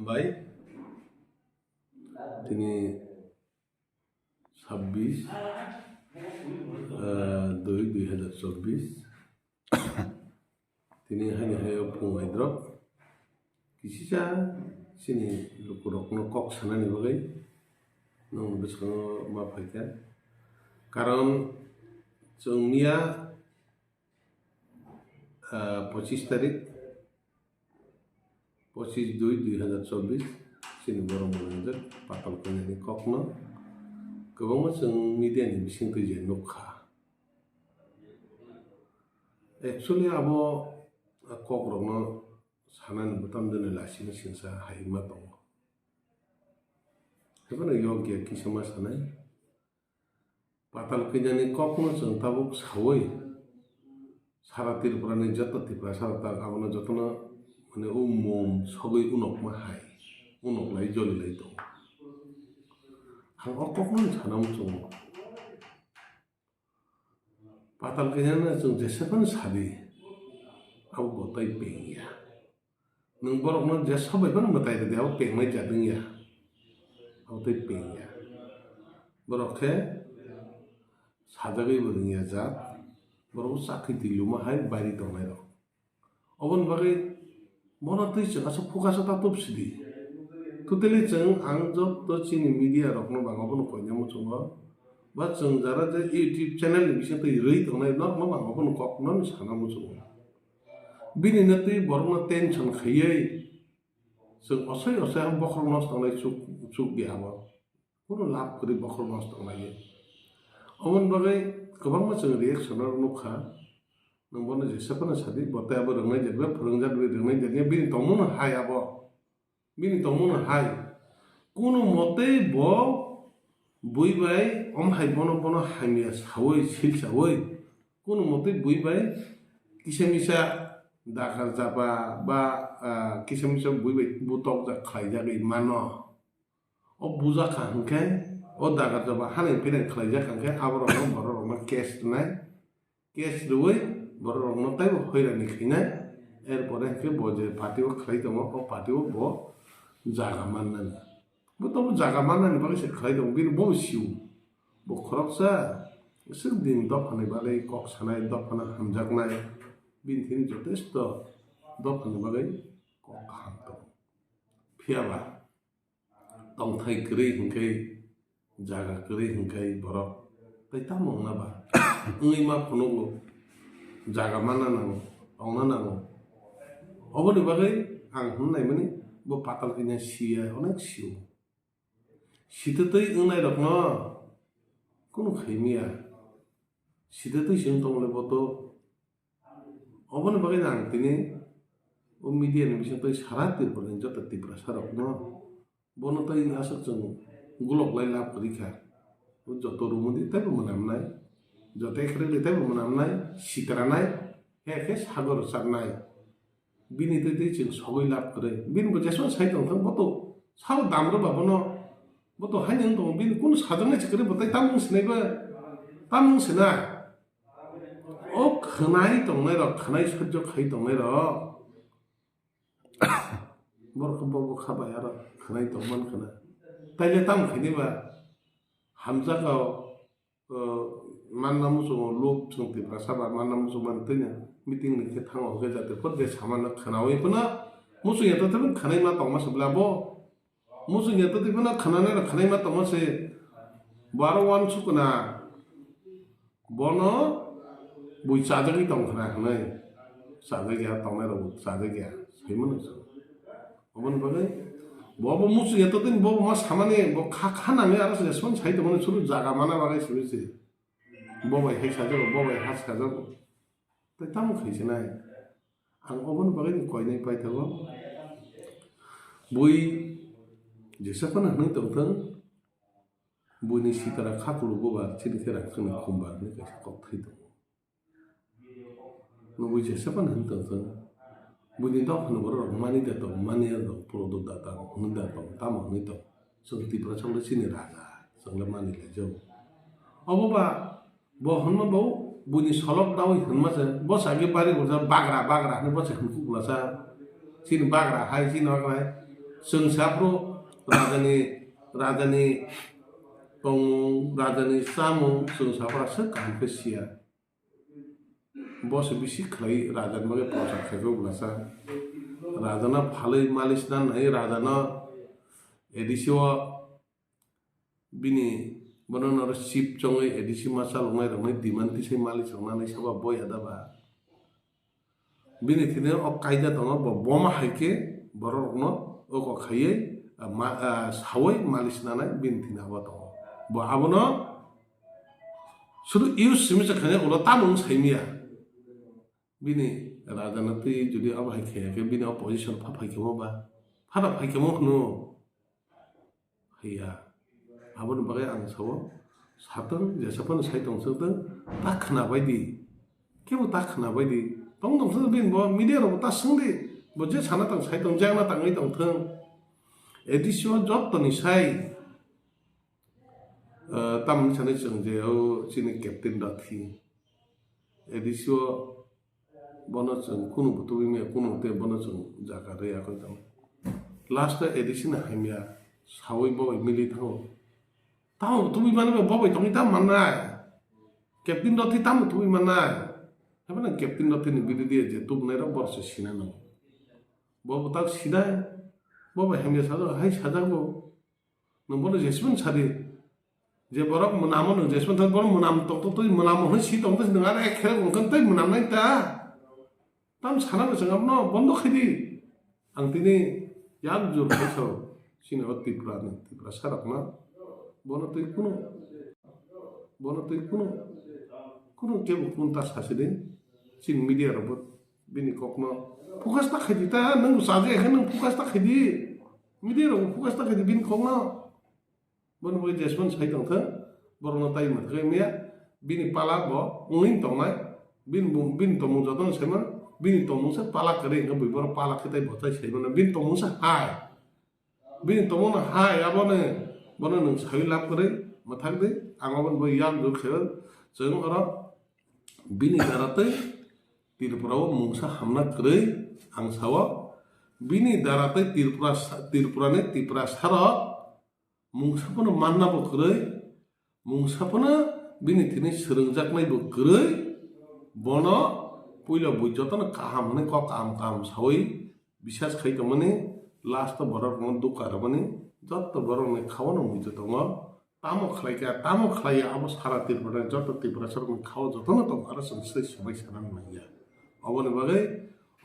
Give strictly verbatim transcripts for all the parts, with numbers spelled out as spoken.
Bai, tini sabbish, ah, dui, dui hajar chobbish. Tini haini hayo phung aidrok kisisa chini lukurokno kok sanani bagwi nwng bwskango ma phaikha. Karon chwng miya, ah, pochish tarik, pochish dui dui hajar chobbish, chini borok mwnajak patal kanyani kokno kwbangma chwng media ni bisingtwi je nukha. Actually, abo kokrokno sanani bwtam dene lasino singsa hai wngma tongo. Haibano yokya kisa ma sanai. Patal kanyani kokno chwng tabuk saui sara Tripura ni joto Tiprasa rok tak abono jotono mane o mum sogwi unokma hai, unoklai jolilai tongo. Ang o kokno sana muchungo. Patal kanyana chwng jesa phano sadi, abo bo tai pengya. Nwng borokno jesa bai phano mwtai rwdi, abo pengnai jat wngya. Abo tai pengya. Borok khe sajagwi bo rwngya jat. Borok bo chakri twi luma hai bairi tongnai rok. Oboni bagwi bono twi chwng aswk focus o ta tup sidi. Totally chwng ang joto chini media rokno bang obono koina muchungo. Ba chwng jara je YouTube channel ni bisingtwi rwi tongnai norokno bang obono kokno sana muchungo. Bini no twi borokno tension khaiwi chwng osoi osoi ang bokhorok nosto wngnai chuk, chuk di abo. Kunu lab kwrwi bokhorok nosto wngnai. Oboni bagwi kwbangma chwng reaction rok nukha. Nwng bono jesa phano sadi, bo tei abo rwngnai jat ba phwrwngjak rwi rwngnai jat ya, bini tongmung no hai abo. Bini tongmung no hai. Kunu motei bo bui bai om hai bono, bono hamya saui, sil saui. Kunu motei bui bai kisa misa dakar jaba ba, ah, kisa misa bui bai butok jak khlai jagwi mano. O bujakha hwnkhe o dagar jaba hani phereng khlaijak hwnkhe aborokno bororokno case rwnai, case rwui bororokno teibo hoirani khainai, er pore hwnkhe bo je party o khlai tongo o party o bo jaga mannani. Bo tobo jaga mannani bagwi se khlai tongo, bini bo sio. Bo khoroksa swk din dophani bagwi kok sanai, dophano hamjaknai, bini thani jotesto dophani bagwi kok kaham tongo. Phiya ba tongthai kwrwi hwnkhe, jaga kwrwi hwnkhe borok tei tamo wngna ba? Wngwi ma phunugo, jaga manna nango, tongna nango. Oboni bagwi ang hwn naimani bo patal kanya siya, onek sio. Sitwtwi wngnai rokno kunu khaimiya. Sitwtwi se wng tongmani bo to. Oboni bagwi ang tini o media ni bisingtwi sara Tripura ni joto Tiprasa rokno bono tei aswk chwng gulok lai lab kwrwi kha. O joto rumudi teibo mwnamnai, joto ekhrwgwi teibo mwnamnai, sitranai, he khe sagor rwchapnai. Bini twi twi chwng sogwi lab kwrwi. Bini bo jeswk sai tongthang, bo to sao dam rwba bono, bo to haino wng tongo. Bini kunu sajaknai se kwrwi bo tei tamung sinai ba, tamung sinai. O khwnai tongnai rok, khwnai sojjo khai tongnai rok. Borok khe bo bo kha bai aro khwnai tongman khwna. Taile tamo khaini ba hamjakao, o, manna muchungo luk chwng Tiprasa ba manna muchung mani twi no meeting ni khe thango hwnkhe jate phot je samano khwnaui phano muchung ya to khwnai ma tongma se bla bo. Muchung ya twi phano khwnanai rok khwnai ma tongma se, bo aro uansuk khna, bono bui chajagwi tong khna hwnwi, chajak ya tongnai rok bo chajak ya sai mano se. Oboni bagwi bo bo muchung ya twi bo ma samani bo kha kha nangwi aro se respond sai tongmani suru jaga mana bagwi simi se. Bo bai hai sajago, bo bai ha sajago. Tei tamo khai se nai. Ang oboni bagwi no koinai paithago. Bui jesa phano hwnwi tongthwng, buini sitara kha kulugo ba chini khe rang khwna khum ba hwnwi kaisa kok thai tongo. Nugui jesa phano hwnwi tongthwng, buini dophani borok rok mani da tong, mani ya tong, puro do da tong, hwnwi da tong, tamo hwnwi tong. Chwng Tiprasa le chini raja, chwng le mani lai jago. Obo ba Bo hwnma bo buini solok daui hwnma se, bo sa khe bari hwnsa bagra, bagra hwnwi bo se hwnkhuk bwlasa. Chini bagra hai, chini bagra hai. Chwng saphuru rajani, rajani tongmung, rajani chamung chwng saphuru aswk kaham khe siya. Bo se bisi khlai rajani bagwi prochar khaijak bwlasa. Rajano phalwi malish na nai, rajano A D C o bini bono noro chip chongwi A D C ma chaloknai rokni demand tisai malish rok nanai saba boya da ba. Bini thini o kaida tongo, bo boma hai khe borok rokno o kok khaiwi, ah, ma, ah, sawi malish nanai bini thini abo tongo. Bo abono sudu use simi se khani ulo tamo wng saimiya. Bini rajano twi jodi abo hai khaiya khe bini o position pha phai khe mo ba? Phano phai khe mo hwno. Haiya. Aboni bagwi ang sao, satwng, jesa phano sai tong swk thwng, ta khwna bai di. Kebo ta khwna bai di. Tong tong swk bini bo media rok bo ta swng di. Bo je sana tang sai tong, je na tangwi tong thwng. A D C o jottoni sai, eh, tamni sanai chwng je o chini captain rok thi. A D C o Bono chwng kunu bo tubui maya, kunu tei bono chwng jaga rwi yakwi tong. Last o A D C no hamya sawi bo bai mili thango. Tamo tubui mani bai bo bai tongwi tamo mannai. Captain rok twi tamo tubui mannai. Haibano captain rok twi ni bidi dia je tubunai rok borok se sinai nango. Bo bo tak sinai. Bo bai hamya sajak, hai sajak bo. Nwng bono jesmani sadi. Je borok mwnamo nwng jesmani sadi, bono mwnam tongtong twi mwnamo hwnwi si tongtong si nwng aro ek kherek wngkha tei mwnamnai ta. Tam sana bo chwng abono bondo khai di. Ang tini yak jur khai sao. Chini o Tripura ni, Tripura sarokno. Bono twi kunu, bono twi kunu, kunu kebo kunu ta sasi di. Chini media rok bo bini kokno focus ta khai di ta, nwng bo chajakya khe nwng focus ta khai di. Media rok bo focus ta khai di bini kokno. Bono bagwi jesmani sai tongthwng, borokno tai mwthagwi maya, bini pala bo wngwi tongnai, bini bum-, bini tongmung jotono saimano, bini tongmung se pala kwrwi, hwnkhe bui borok pala khe tai bo tai saimano, bini tongmung se hai. Bini tongmung no hai, abono bono nwng sawi lab kwrwi mwthak di, ang aboni bagwi yak jur khe, chwng oro bini dara tei Tripura o mungsa hamna kwrwi ang sao, bini dara tei Tripura sa-, Tripura ni Tiprasa rok mungsa phano manna bo kwrwi, mungsa phano bini thini swrwngjaknai bo kwrwi, bono puila bui jotono kaham hwnwi kok kaham kaham sawi bisas khai tongmani, last o borok rokno dukha rwmani, jotto borok ni khao no muitu tongo, tamo khlai kha, tamo khlai ya, abo sara Tripura ni jotto Tiprasa rokni khao jotono tongo, aro chwng se swbai sana nangya. Oboni bagwi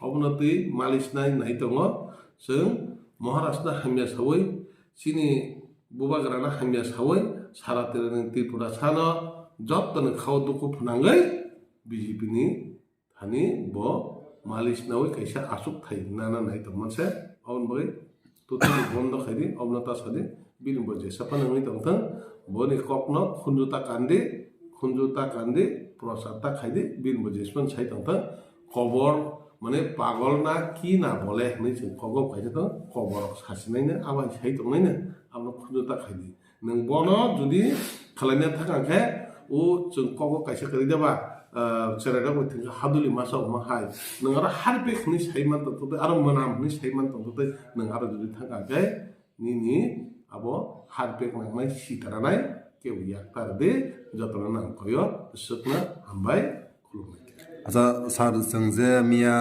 Obono twi malish nai nai tongo. Chwng Maharashtra hamya sawi, chini bubagrano hamya sawi, sara Tripura, Tripura sano jottoni khao dukhu phwnangwi B J P ni thani bo malish nawi kaisa achuk thai nana nai tongmani se. Oboni bagwi totally bondo khai di, obono ta sa di, bini bo jesa phano wngwi tongthwng, boni kokno khunju ta kandi, khunju ta kandi, prochar ta khai di, bini bo jesa phano sai tongthwng, kobor, mane pagol na ki na bole hinwi chwng kogo kaisa tong, kobor rok sachinaino, abo hai sai tongnaino, abono khunju ta khai di. Nwng bono jodi khwlaina thang khe, o chwng kogo kaisa kwrwi da ba, ah, cherai rok bai thwngkha haduli masa omo hai. Nwng aro harpek hinwi sai man tong tong tei, aro mwnam hinwi sai man tong tong tei, nwng aro jodi thang khe, nini abo harpek nangnai sitaranai kebo yaktar de, jotono nang koyo, swkna hambai, khulumnai. Acha, sir, chwng je miya,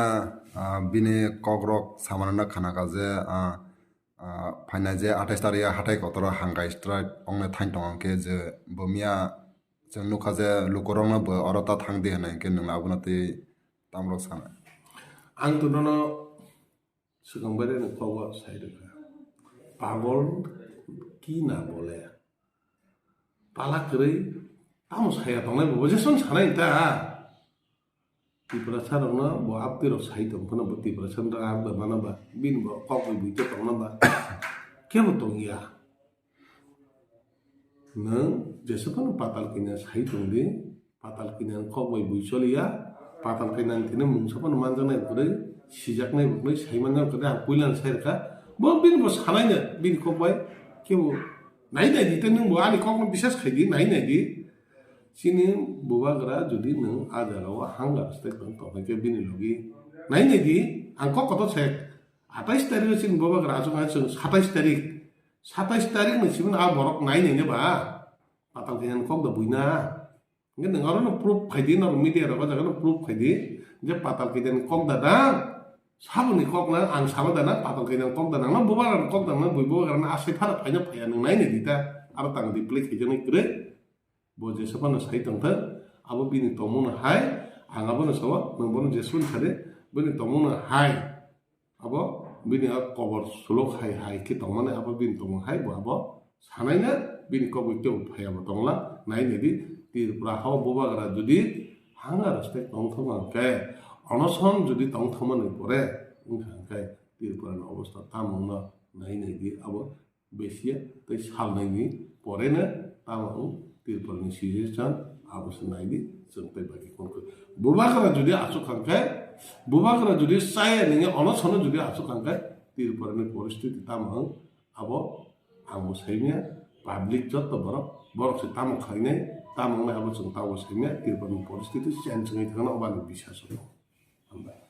ah, bini kokrok samanana khana kha je, ah, ah, phainai je athais tarik hathai kotor o hangkai strike ongna thain tong khe je bo miya chwng nukha je lukurokno bo oro ta thang di hinwi khe nwng abono twi tamrok sana. Ang to nono swkang bai reno kogo sai rwkha. Pagol ki na bole. Pala kwrwi tamo saya tongnai bo, bo je son sanai ta. Tiprasa rokno bo aptwi rok sai tong phano bo Tiprasa rok ang bai mano ba, bini bo kok bai buito tongna ba. Kebo tongya. Nwng jesa phano patal kanya sai tong di, patal kanya kok bai bui choliya, patal kanya thini mungsa phano manjaknai kwrwi, sijaknai kwrwi, sai manjaknai kwrwi, ang puila sai rwkha. Bo bini bo sanai no, bini kok bai kebo nai nai di, tei nwng bo ani kok no bisas khai di, nai nai di. Chini bubagra jodi nwng a jaga o hunger strike tong tong khe bini logi nai nai di, ang kok kotor se. Satais tarik o chini Bubagra achuk hai chwng satais tarik, satais tarik ni simi a borok nai nai ba patal kaiha ni kok da buina. Hingke nwng aro no proof khaidi, norok media rok o jaga no proof khaidi je patal kaiha ni kok da na, saboni kok na ang sabo da na, patal kaiha ni kok da na, no Bubagra ni kok da na, bui Bubagra na asai phara phaina phaiya nwng nai nai di ta, aro tang replay khaijaknai kwrwi. Bo jesa phano sai tongthok, abo bini tongmungno hai, ang abono sao, nwng bono jeswk sadi, bini tongmungno hai, abo bini a kobor sulok hai hai khe tongmani, abo bini tongmung hai, bo abo sanaina bini kok bai tebo phaiya bo tongla, nai nai di, Tripura hao Bubagra jodi hanga rwstai tongthok hwnkhe, onoson jodi tongthokmani pore wngkha hwnkhe Tripura ni obostha tamo wngno nai nai di, abo besiya tei salnai ni pore no tamo wng Tripura ni situation abo se nai di chwng tei baki kon khe. Bubagra jodi achuk kha khe, Bubagra jodi chaya nini onosono jodi achuk kha khe Tripura ni poristiti tamo wng abo ang bo saimya, public jotto borok, borok se tamo khainai, tamo wngnai abo chwng tamo saimya, Tripura ni poristiti change wngwi thangna obani bisas wng. Hambai.